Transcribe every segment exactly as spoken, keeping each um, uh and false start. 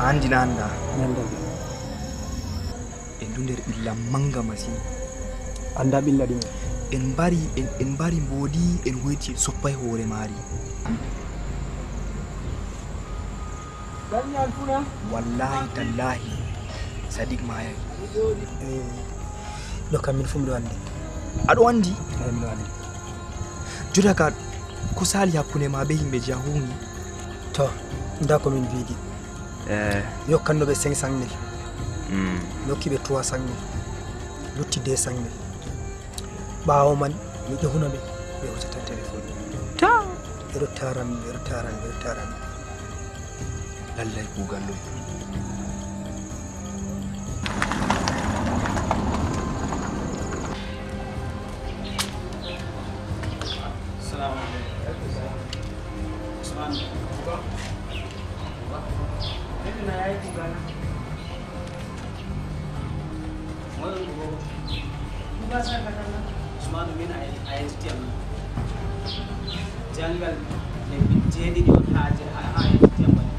Anndi na annda. Mi annda. En du nder ɓilla mannga masin. Annda ɓilla ɗume? En mbari, en, en mbari mboodi, en hoyti, en soppay hoore maari. Wallaahi tallaahi, Sadiq maayay. Eh, ɗo kam min fuu miɗo anndi. Aɗo anndi? Eh, miɗo anndi. Jotta ka, ko saali hakkunde ma be himɓe Jahuumi? To, nda ko min viidi. Eh. Mi hokkanno ɓe cinq cent mille. Mm. Mi hokki ɓe trois cent mille. Lutti deux cent mille. Ɓaawo man, mi ƴohno ɓe, ɓe hosata téléphone. To! Ɓe ɗo taara mi, ɓe ɗo taara mi, ɓe ɗo taara mi. Lallay kuugal ɗum. Salamu aleykum. Usman. Usmanu, min a, a yejjiti am. Janngal lebbi jeeɗiɗi on haa je-, haa, haa yejjiti am waɗi.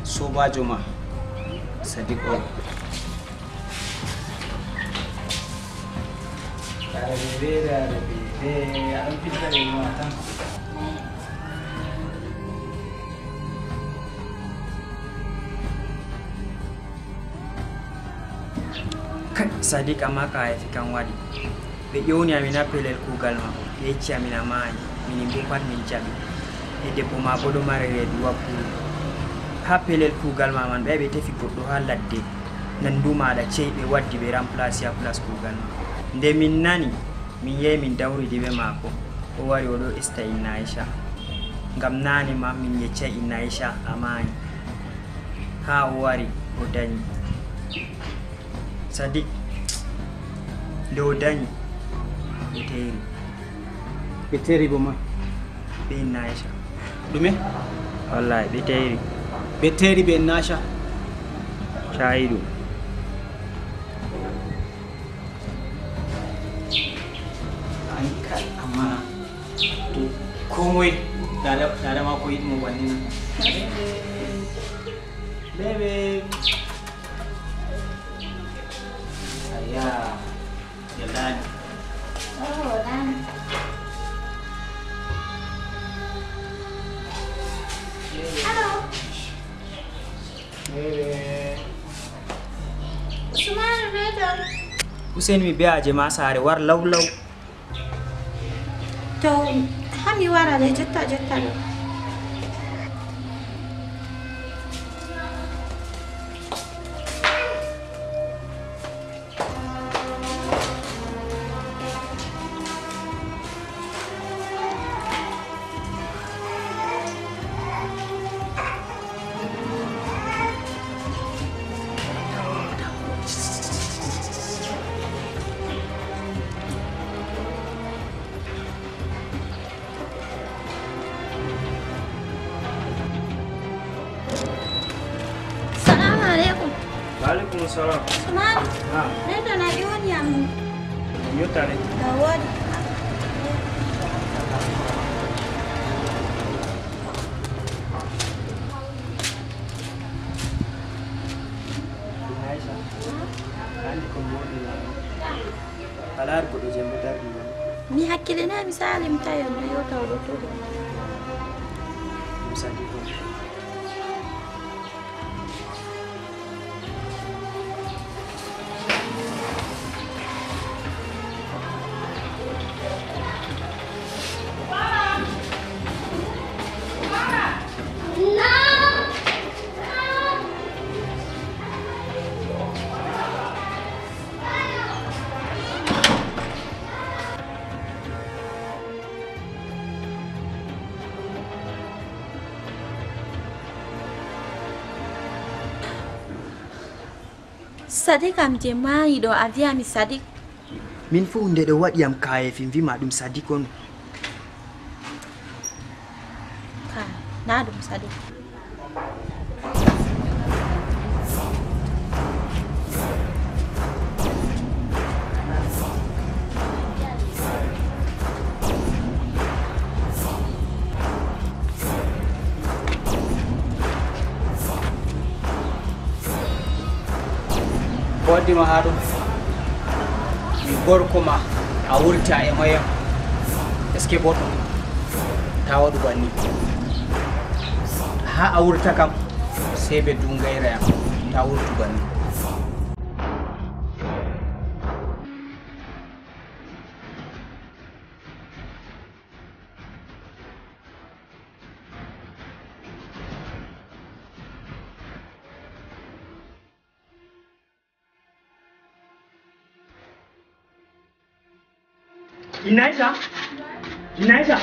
Soobaajo ma, Sadiq on. Dara bebe, dara bebe, aɗon fitta e ma tan. Kai, Sadiq, amma ka haifi kan waɗi. Ɓe ƴewni amin ha pelel kuugal ma, ɓe yecci amin a maayi, minin bo pat min jaɓi. E debbo ma bo ɗo mari reedu wa Pulu. Ha pelel kuugal ma man, ɓe, ɓe tefi goɗɗo ha ladde, nandu maɗa cey, ɓe waddi ɓe remplace ha place kuugal ma. Nde min nani, min yehi min dawridi be maako, o wari o ɗo esta Inna Aisha. Ngam naane ma min yeccay Inna Aisha a maayi. Haa o wari, o danyi. Sadiq, nde o danyi, ɓe teeri. Ɓe teeri bo ma? Be Inna Aisha. Ɗume? Wallahi, ɓe teeri. Ɓe teeri be Inna Aisha? Caayi ɗum. An ka, amma to ko moy dada, dada ma ko yiɗi mo banni na. Bebe. Aya, ya dani. Oh, dani. Hello. Bebe. Usman, me don. Useni mi be aje ma saare, war law law. To, haa mi wara le, jotta, jotta ɗo. Salamu aleykum. Wa aleykum salam. Usman. Naam. Ɓen ɗon a ƴooni am. Mi yottare. Ɗa woodi. Aisha. Andi ko mboɗi. Alaa goɗɗo jemma darɗi ma. Mi hakkilinay mi saali mi tawi on ɗo yewta o ɗo tuuɗo. Ɗum sadi ko. Sadik am je maayi ɗo, a wi'a mi Sadik? Min fuu huunde ɗo waɗi am kaayeefi, mi wi ma ɗum Sadik on. Ka, na ɗum Sadik. Waddi ma haa ɗo. Mi gorko ma, a wurta e moyen. Est-ce que boto? Ta waɗu banni. Haa a wurta kam, sey ɓe dungayra yam. Ta wurtu banni. Inaita? Inaita?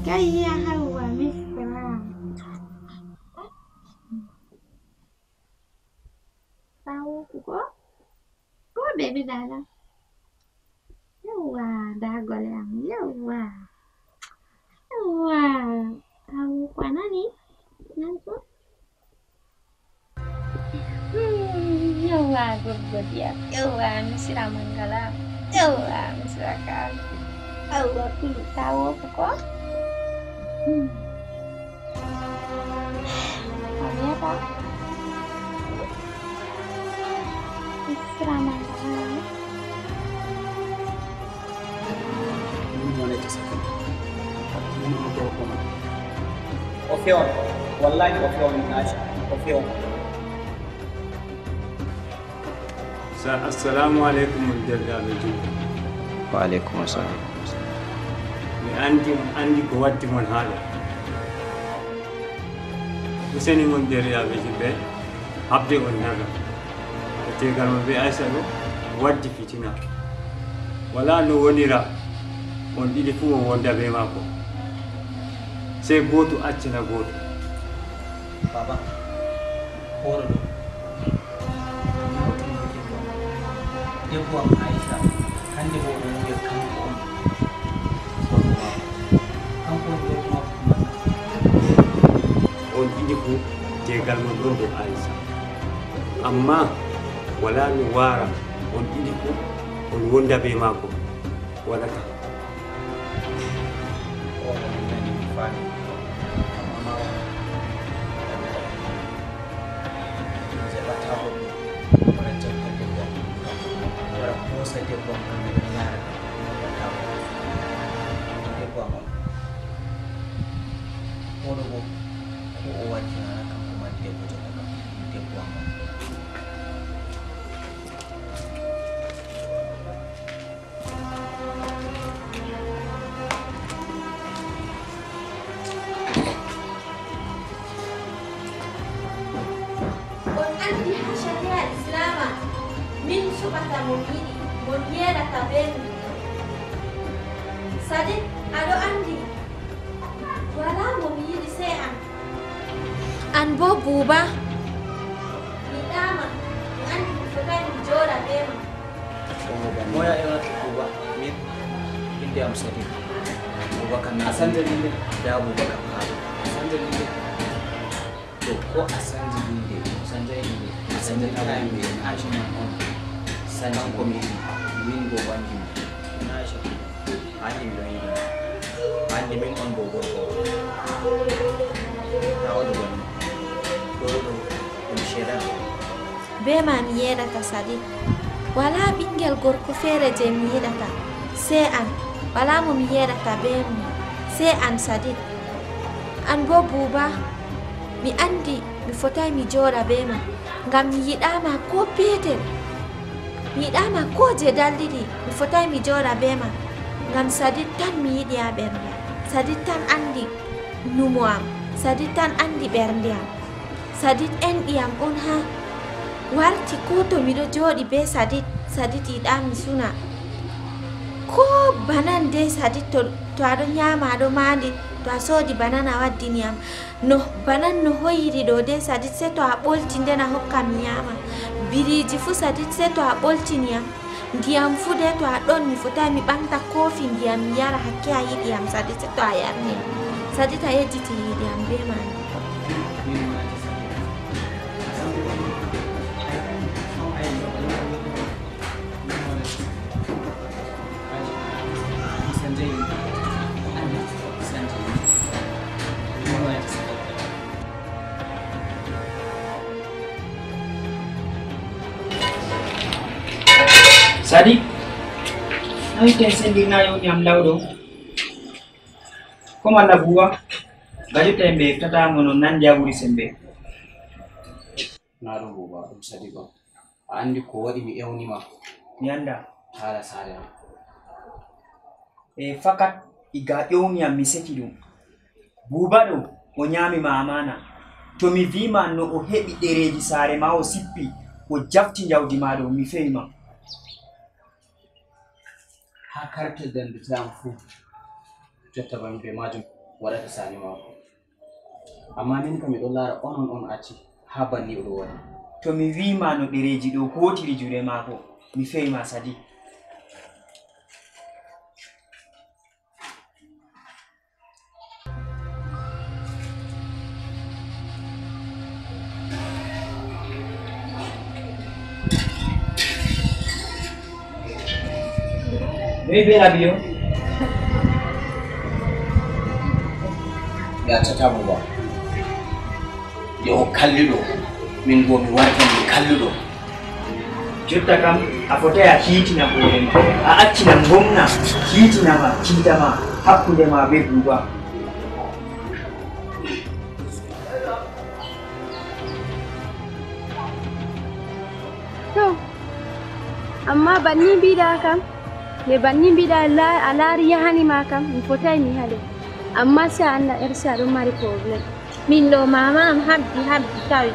Kayya, Hawwa, Misra. Sawu ko? Ko ɓe ɓe dala? Yawwa, nda gole am. Yawwa. Yawwa. Awo ko a nani? Nan ko? Hmm, yawwa, gorgo diyam. Yawwa, Misira Mangala. Yawwa, Misira Kaal. Yawwa, kulu tawo ko ko? Hmm. A wiyata? Isra Mangala. O fewan, wallahi o fewan, Naja, o fewan. Sa-, assalamu aleykum, on derdaaɓe julɓe. Wa aleykum assalam. Mi anndi, on anndi ko waddi mon haa ɗo. Useni mon derdaaɓe julɓe, haɓde on daga. E tegal mo be Aisha ɗo, waddi fitina. Wala no wonira on ɗiɗi fuu on wonda be maako. Sey gooto accana gooto. Baba, hoore ɗo. Nawtu mo debbo am. Debbo am Aisha, hannde bo oɗon wiya kanko on gorko maako. Kanko on gorko maako kuma. On ɗiɗi fuu tegal mon ɗon dow Aisha. Amma wala no waara on ɗiɗi fuu on wonda be maako. Waɗata. Oɗo mi nani mi faami. Amma mi jaɓataa goɗɗo wara jokka debbo am. Wara hoosa debbo am kam mi ɗon laara kam. Jaɓataa goɗɗo. Debbo am on. Oɗo bo ko o waɗi wala kanko mari debbo jokka kam. Debbo am on. On anndi haa sariya Islaama, min suɓata mo mi yiɗi, mo mi yeeɗata bee mum. Sadik, aɗo anndi, walaa mo mi yiɗi sey an. An boo Buuba. Mi yiɗaama, mi anndi mi fotaay mi jooɗa bee ma. Moy a ewnata Buuba? Min, innde am Sadiq. Buuba kam min. A sanja innde? Ndaa Buuba kam haa ɗo. A sanja innde? To, ko a sanji innde, a sanjay innde. A sanjataay innde. Aisha man on. Sanji kanko mi yiɗi. Min boo wangi mo. Aisha. Anndi mi ɗon yiɗi ma. Anndi min on boo gorko. Taa waɗu banni. Ɗo ɗo ɗum sheeɗan. Bee ma mi yeeɗata Sadik. Walaa ɓiŋngel gorko feere jey mi yiɗata, sey an. Walaa mo mi yeeɗata bee mum, sey an Sadik. An boo Buuba, mi anndi mi fotaay mi jooɗa bee ma, ngam mi yiɗaa ma koo peetel. Mi yiɗaa ma koo jey dalliɗi, mi fotaay mi jooɗa bee ma, ngam Sadik tan mi yiɗi haa ɓernde am. Sadik tan anndi numo am, Sadik tan anndi ɓernde am. Sadik enɗi am on haa warti koo to miɗo jooɗi bee Sadik, Sadik yiɗaa mi suna. Koo banan dey Sadik to, to aɗo nyaama aɗo maandi, to a soodi banan a waddini am. No, banan no hoyiri ɗo dey Sadik, sey to a ɓolti nden a hokka mi nyaama. Biriiji fuu Sadik, sey to a ɓoltini am. Ndiyam fuu dey to a ɗon, mi fotaay mi ɓaŋgta koofi ndiyam mi yara, hakke a yiɗi am Sadik, sey to a yarni am. Sadik a yejjiti yiɗi am bee maajum. Sadi, no iten sendirna yoni am lawɗo? Ko malla buwa? Gajo tembe tata mo non nan jaburi sembe. Na ɗum buba, ɗum Sadi ba. A anndi ko waɗi mi ewnima? Mi annda. Haala saare am. E fakat, iga ƴewni am mi seki ɗum. Buuba ɗo, o ñaami ma amaana. To mi vii ma no o heɓi ɗereeji saare ma o sippi, o jafti njawdi ma ɗo, mi fewi ma. Haa karte dandude am fuu, jotta ba mi be maajum waɗata saani maako. Amma min kam miɗo laara onon on acci haa banni oɗo waɗi. To mi wii ma no ɗereeji ɗo hootiri juuɗe maako, mi fewi ma Sadi. Noy be Rabiyo? Ya tata mo ba. Yo kalluɗo. Min bo mi wartan mi kalluɗo. Jotta kam a fotai a hiitina hoore ma. A accina ngomna hiitina ma, tiita ma hakkunde ma be buuba. To, amma banni mbiɗa kam, nde banni mbiɗa la- a laari yahani ma kam, mi fotai mi hale. Amma si a annda Ersi aɗon mari problème. Min ɗo mama am habdi habdi tawi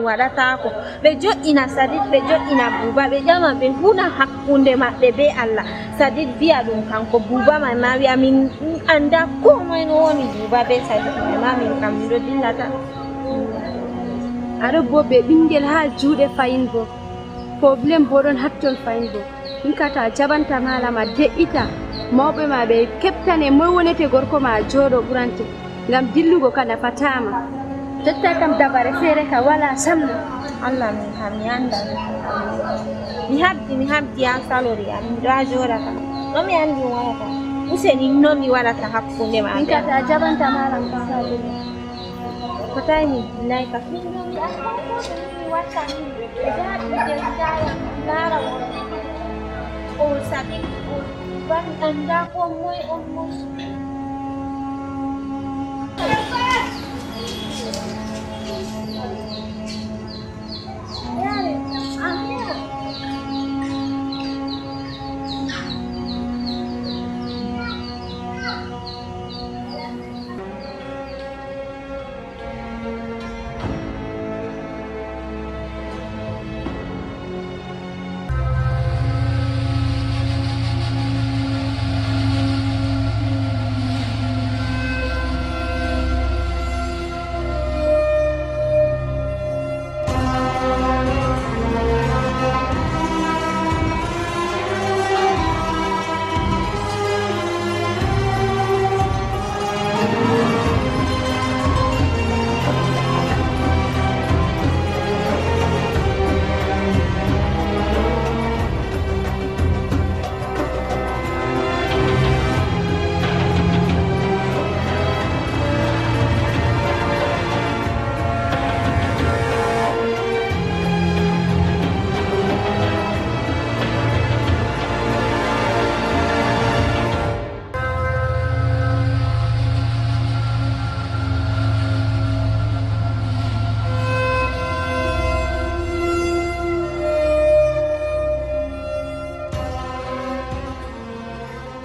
waɗatako. Ɓe jo'ina Sadid, ɓe jo'ina Buuba, ɓe ƴama ɓe huna hakkunde maɓɓe be Allah. Sadid biya ɗum kanko Buuba man ma wiya min anda ko moy no woni Buuba be Sadid man ma min kam miɗo dillata. Aɗo bo be ɓingel ha juuɗe fayin bo. Problem bo ɗon hatton fayin bo. Min ka ta jaɓanta maala ma de'ita. Mawɓe ma ɓe keɓtane moy wonete gorko ma jooɗo ɓurante. Ngam dillugo ka nafataa ma. Jotta kam dabare feere ka wala sam. Allah min kam mi anda. Mi habdi mi habdi an salori am mi ɗo a jooɗata. No mi andi mi waɗata. Useni no mi waɗata hakkunde ma. Min ka ta jaɓanta maala ma salori. Fotai mi billahi ka. Min ɗo mi anda ko mi watta min. Ɓe jaha ɓingel jaya laara on. O sabi o bari anda ko moy on moy.